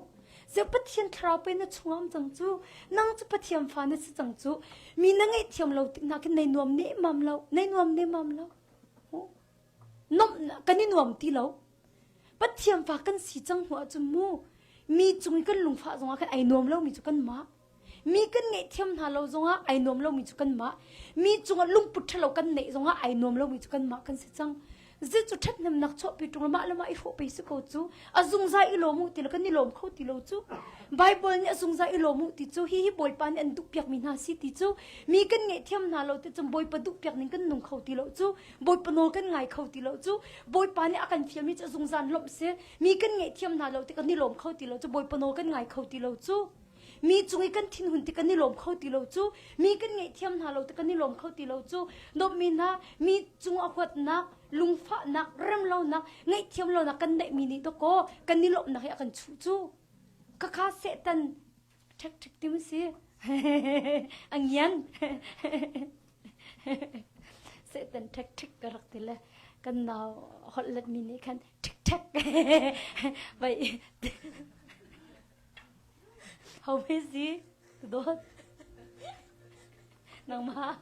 Ze Pathian thlarau pe na chungam cang cu nang cu Pathian fa na si cang cu mi na ngaihthiam lo tik na khin nei nuam ne mam lo nei nuam ne mam lo nomh kan i nuam ti lo Pathian fa kan si cang hnu ahcun mu mi cung i kan lungfah zongah khan ai nuam lomi cu kanmah mi kan ngaihthiam hna lo zongah ai nuam lomi cu kanmah mi cungah lungput ṭhalo kan neih zongah ai nuam lomi cu kanmah kan si cang zi cu ṭhathnemnak chuahpi ṭung mah le mah i hrawh pei si ko cu a zungzal i lawm u ti lo kan i lawm kho ti lo cu Bible nih a zungzal i lawm u ti cu hi hi Bawipa nih an duhpiakmi hna si ti cu mi kan ngaihthiam hna lo ti cu Bawipa duhpiak ning kan nung kho ti lo cu Bawipa nawl kan ngai kho ti lo cu Bawipa nih a kan fialmi cu zungzal lawmh si mi kan ngaihthiam hna lo ti kan i lawm kho ti lo cu Bawipa nawl kan ngai kho ti lo cu mi cung i kan thinhun ti kan i lawm kho ti lo cu mi kan ngaihthiam hna lo ti kan i lawm kho ti lo cu dawtmi hna mi cung a huatnak lungfahnak remlonak ngaihthiam lonak kan neihmi nih dawkaw kan i lawmhnak hi a kan chuh cu khakha Satan ṭhek ṭhek ti si a ngian Satan ṭhek ṭhek ka rak ti le kan nau holh letmi nih khan ṭhek ṭhek vai Ho me si dawt nangmah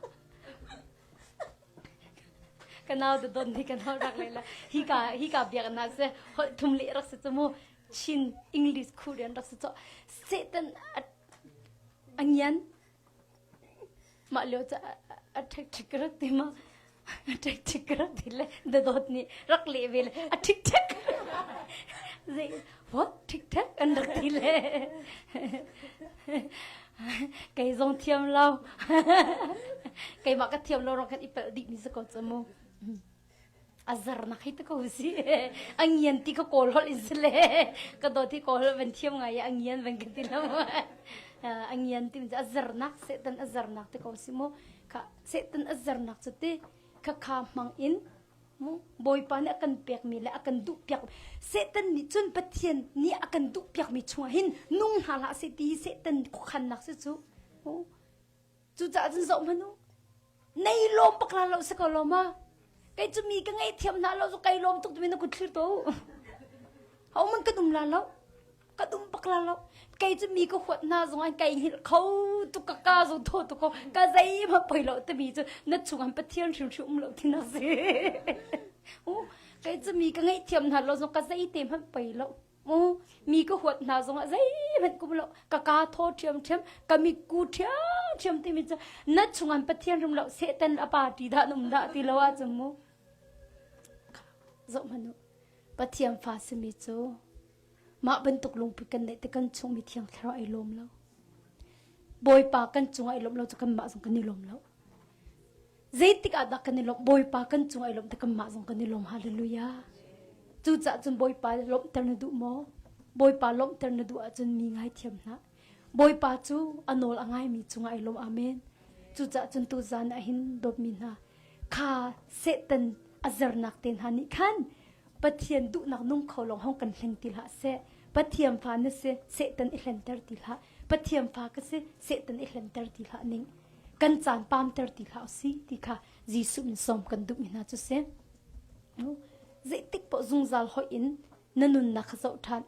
ka nau da don ni ka nau rak le la hi ka hi ka biak na se holh thum le rak se chu mu Chin English Korean rak se cho Satan angian Mah lio cu a ṭhek ṭhek rak ti ma a ṭhek ṭhek rak ti le dadawt nih rak leh ve le a ṭhik ṭhek zei what ṭhik ṭhek an rak ti le kei zong thiam lo keimah ka thiam lo rong khan i palh dih mi si ko cu mu a zarnak hei te ko si a ngian ti ka kawl holh in si le ka dawt hi kawl holh van thiam ngai i a ngian van ka ti lo a ngian ti a zarnak sehtan a zarnak te ko si mu kha sehtan a zarnak cu ti kha kha hmang in mu bawipa nih a kan pekmi le a kan duh piak sehtan nih cun pathian nih a kan duh piakmi chungah hin nung hna hlah seh ti sehtan khuakhannak si cu Cucaah cun zoh hmanh u. Nei lawm bak la lo si ko lo ma. Kei cu mi ka ngaihthiam hna lo cu kai lawm tuk timi na kut thlir to. Ho man kan um la lo. Kan um bak la lo. Kei cu mi ka huat hna zong an kai hngilh kho tuk ka ka zong thaw tuk ko. Ka zeihmanh poi lo timi cu na chung an Pathian hrimhrim um lo ti na si. Kei cu mi ka ngaihthiam hna lo zong ka zeite hmanh poi lo. Mu mi ka huat hna zongah zeihmanh kum lo ka ka thaw ṭhiamṭhiam ka mitku ṭhiamṭhiam timi cu na chungan Pathian rum lo Satan a party dah na um dah ti lo ahcun mu zoh hmanh u Pathian fa simi cu mah bantuk lungput kan neih te kan chung mi thiang thlarau ai lawm lo Bawipa kan cungah i lawmh lo cu kanmah zong kan i lawm lo Zeitik ah dah kan i lawmh? Bawipa kan cung ai lawmh te kanmah zong kan i lawm. Hallelujah. Cucaah cun Bawipa lawmhter na duh maw? Bawipa lawmhter na duh ahcun mi ngaithiam hlah. Bawipa cu a nawl a ngaimi cungah ai lawm. Amen. Cucaah cun tuzan ah hin dawtmi hna kha Satan a zernak te hna nih khan Pathian duhnak nung kho lawng hong kan hleng ti hlah seh. Pathian fa na si, Satan i hlenter ti hlah. Pathian fa ka si, Satan i hlenter ti hlah ning. Kan caan pamter ti hlah usih ti kha Jesuh min sawm kan duhmi hna cu si. Zeitik paoh zungzal hoih in na nunnak kha zoh ṭhan.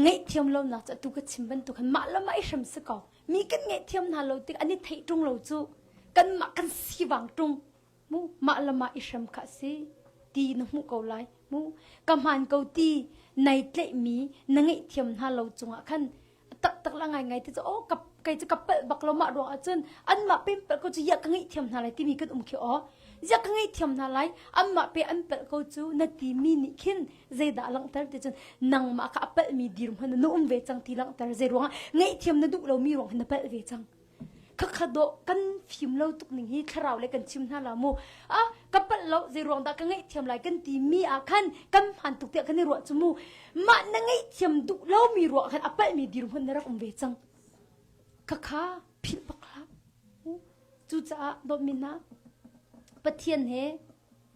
Ngaihthiam lonak cu atu ka chim bantuk khan mah le mah i hrem si ko. Mi kan ngaihthiam hna lo tik an i theih ṭung lo cu kanmah kan sivang ṭung. Mu mah le mah i hrem kha si ti na hmuh ko lai. Mu ka hmaan ko ti nai tlaihmi na ngaihthiam hna lo cungah khan taktak la ngai ngai ti cu oh ka kei cu ka palh bak lo mah ruang ahcun anmah pe palh ko cu ya ka ngaihthiam hna lai timi kan um khi aw ya ka ngaihthiam hna lai anmah pe an palh ko cu na timi nih khin zeidah langhter ti cun nangmah kha a palhmi dirhmun na um ve cang ti langhter zei ruangah ngaihthiam na duh lomi ruang hin na palh ve cang Khakha dawh kan fim lo tuk ning hi thlarau le kan chim hna la mu. Ah ka palh lo zei ruang dah ka ngaihthiam lai kan ti mi ah khan kan hmaan tuk tiah kan i ruah cu mu. Mah na ngaihthiam duh lo mi ruah khan a palh mi dirhmun na rak um ve cang. Khakha philh bak hlah. Cucaah dawtmi hna Pathian he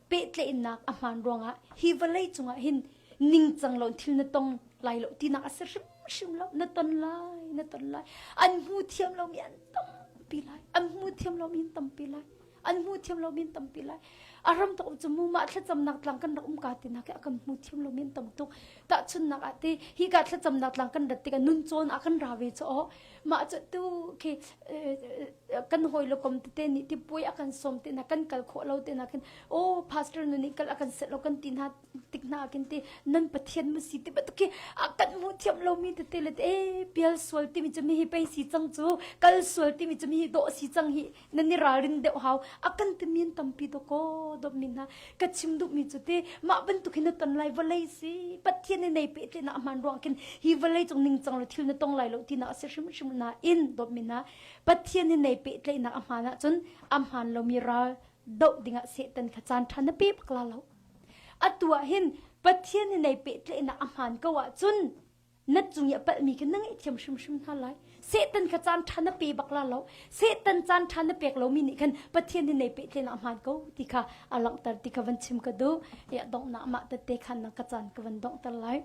pehtlaihnak a hmaan ruangah hi vawlei cungah hin ningcang lo thil na tong lai lo tinak a si hrimhrim lo na ton lai na ton lai an hmu thiam lomi an tampi lai an hmu thiam lomi an tampi lai an hmu thiam lomi an tampi lai a ram tok cu mu mah thlacamnak tlang kan rak um ka ti nak a kan hmu thiam lomi an tam tuk tahchunnak ah ti hi ka thlacamnak tlang kan rat tikah nun cawn ah kan ra ve cho mah cu tu khi kan hawi le kom tete nih ti puai a kan sawm te na kan kal khawh lo te na khin oh pastor nu nih kal a kan set lo kan ti hna tik hna khin ti nan pathian mu si ti bantuk khi a kan hmu thiam lo mi tete le e pial sual ti mi cu mi hi pei si cang cu kal sual ti mi cu mi hi dawh si cang hi nan i ralrin deuh hau a kan ti min tampi to ko dop min hna ka chim duh mi cu ti mah bantuk hin na ton lai vawlei si pathian ni nei pe te na hman ruang khin hi vawlei cung ningcang lo thil na tong lai lo ti na a si hrimhrim na in dop min hna Pathian hi nei pehtlaihnak a hmaan ahcun a hmaan lomi ral doh dingah Satan kha caan ṭha na pe bak la lo. Atu ah hin Pathian hi nei pehtlaihnak a hmaan ko ahcun na cung i a palhmi kha na ngaihthiam hrimhrim hna lai. Satan kha caan ṭha na pe bak la lo. Satan caan ṭha na pek lomi nih khan Pathian hi nei pehtlaihnak a hmaan ko ti kha a langhter ti kha van chim ka duh. I a donghnak mah tette khan na ka caan ka van donghter lai.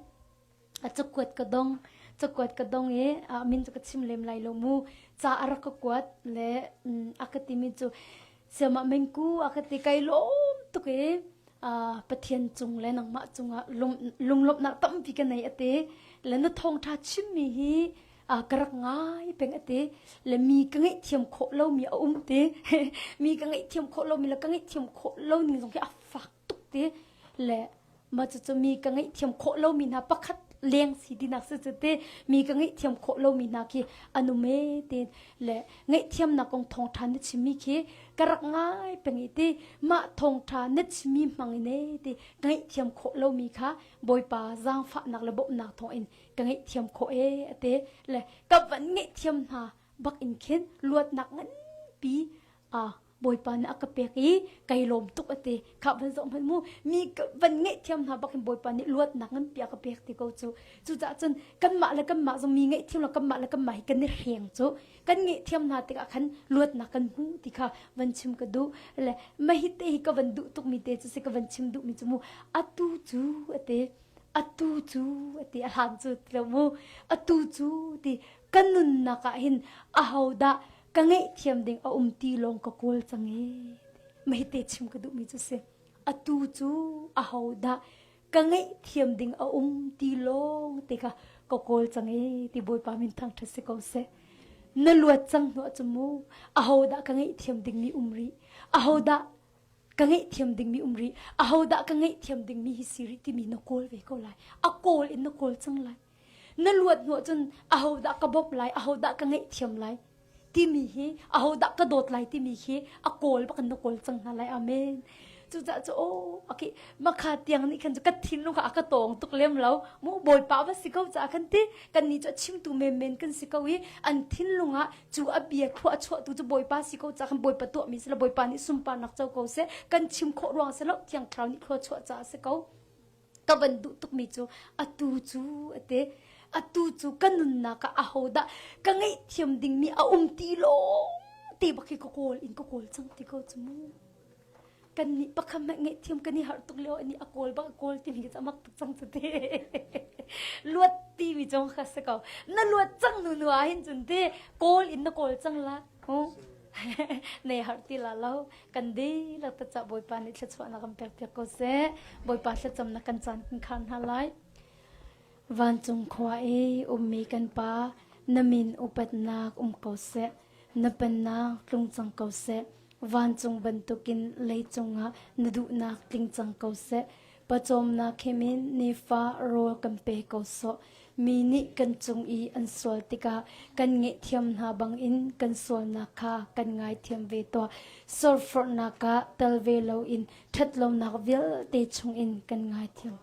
A cakuat ka dong cakuat ka dong i a min cu ka chim lem lai lo mu ca a rak ka kuat le a ka timi cu siamah mengku a ka ti kai lawm tuk i Pathian cung le nangmah cungah lunglawmhnak tampi ka nei a ti le na thawngṭha chimmi hi ka rak ngai peng a ti le mi ka ngaihthiam khawh lomi a um ti mi ka ngaihthiam khawh lomi le ka ngaihthiam khawh lo ning zong hi a fak tuk ti le Mah cucu mi ka ngaihthiam khawh lomi hna pakhat leng si tinak si cu te mi ka ngaihthiam khawh lomi hna khi an um e ti le ngaihthiamnak kong thawngṭha na chimmi khi ka rak ngai peng i ti mah thawngṭha na chimmi hmang in e ti ka ngaihthiam khawh lomi kha Bawipa zaangfahnak le bawmhnak thawngin ka ngaihthiam khawh e ati le ka van ngaihthiam hna bak in khin luatnak nganpi a Bawipa nih a ka pek i kai lawm tuk a ti kha van zoh hmanh mu mi van ngaihthiam hna bak in Bawipa nih luatnak nganpi a ka pek ti ko cu cucaah cun kanmah le kanmah zong mi ngaihthiam lo kanmah le kanmah hi kan i hreng cu kan ngaihthiam hna tikah khan luatnak kan hmu ti kha van chim ka duh le mahi te hi ka van duh tuk mi te cu si ka van chim duh mi cu mu atu cu a ti atu cu a ti a hlan cu ti lo mu atu cu ti kan nunnak ah hin ahodah ka ngaihthiam ding a um ti lawng ka kawl cang e. Mah te chim ka duhmi cu si. Atu cu ahodah ka ngaihthiam ding a um ti lawng te kha ka kawl cang i ti Bawipa min thangṭhat si ko seh. Na luat cang hnu ahcun mu ahodah ka ngaihthiam dingmi um rih? Ahodah ka ngaihthiam dingmi um rih? Ahodah ka ngaihthiam dingmi hi si rih timi na kawl ve ko lai. A kawl in na kawl cang lai. Na luat hnu ahcun ahodah ka bawmh lai, ahodah ka ngaihthiam lai timi hi ahodah ka dawt lai timi khi a kawl bak in na kawl cang hna lai. Amen. Cucaah cu aw okay makha tiang nih khan cu ka thinlung kha a ka tawng tuk lem lo mu bawipa va si ko caah khan ti kan nih cu a chimtu menmen kan si ko i an thinlung ah cu a bia thlua chuahtu cu bawipa si ko caah khan bawipa tuahmi si lo bawipa nih sunparnak co ko seh kan chim khawh ruang si lo thiang thlarau nih thlua chuah caah si ko ka van duh tukmi cu atu cu ate atu cu ka nunnak ah ahodah ka ngaihthiam dingmi a um ti lo te bak hi ka kawl in ka kawl cang ti ko cu mu kan nih pakhat hmanh ngaihthiam kan i harh tuk lio ani a kawl bak a kawl timi cu amak tuk cang cu te luat timi cong kha si ko na luat cang nu nu ah hin cun te kawl in na kawl cang la nei har ti la lo kan dihlak ta ca Bawipa nih thluachuahnak kan pek piak ko seh. Bawipa thlacamnak kan caan kan khar hna lai. Vancung khua i ummi kan Pa, na min upatnak um ko seh. Na pennak tlung cang ko seh. Vancung bantukin leicung ah na duhnak tling cang ko seh. Pawcawmnak himin nifa rawl kan pe ko sawh. Mi nih kan cung i an sual tikah kan ngaihthiam hna bangin kan sualnak kha kan ngaithiam ve tuah. Surforhnak ah tel ve loin ṭhatlonak vialte chungin kan ngaithiam.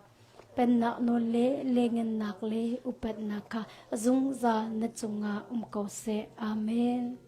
Pennak nawl le lengennak le upatnak kha zungzal na cungah um ko seh. Amen.